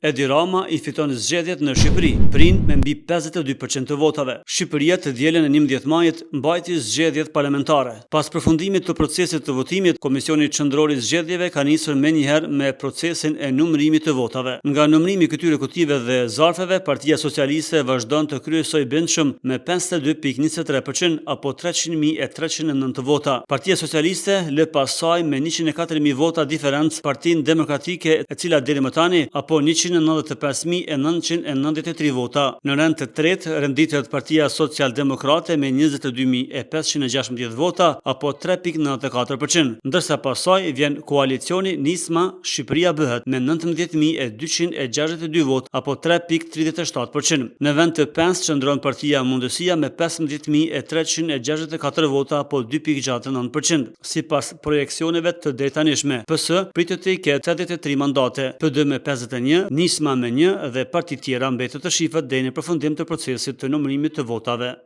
Edi Rama i fiton zgjedhjet në Shqipëri, prin me mbi 52% të votave. Shqipëria të dielën e 11 majit mbajti zgjedhjet parlamentare. Pas përfundimit të procesit të votimit, Komisioni Qendror i Zgjedhjeve ka nisur menjëherë me procesin e numërimit të votave. Nga numërimi i këtyre kutive dhe zarfeve, Partia Socialiste vazhdon të kryesojë bindshëm me 52.23% apo 300.309 vota. Partia Socialiste lë pas saj me 104.000 vota diferencë Partinë Demokratike, e cila deri më tani apo 195.993 vota. Në rend të tretë renditet Partia Social Demokrate me 22.516 vota apo 3.94%, ndërsa pas saj vjen koalicioni Nisma Shqipëria Bëhet me 19.262 vota apo 3.37%. Në vend të pestë qëndron Partia Mundësia me 15.364 vota apo 2.69%. Sipas projeksioneve të deritanishme, PS pritet të ketë 83 mandate, PD me 51, Nisma me 1 dhe parti tjera mbetet të shifet deri në përfundim të procesit të numërimit të votave.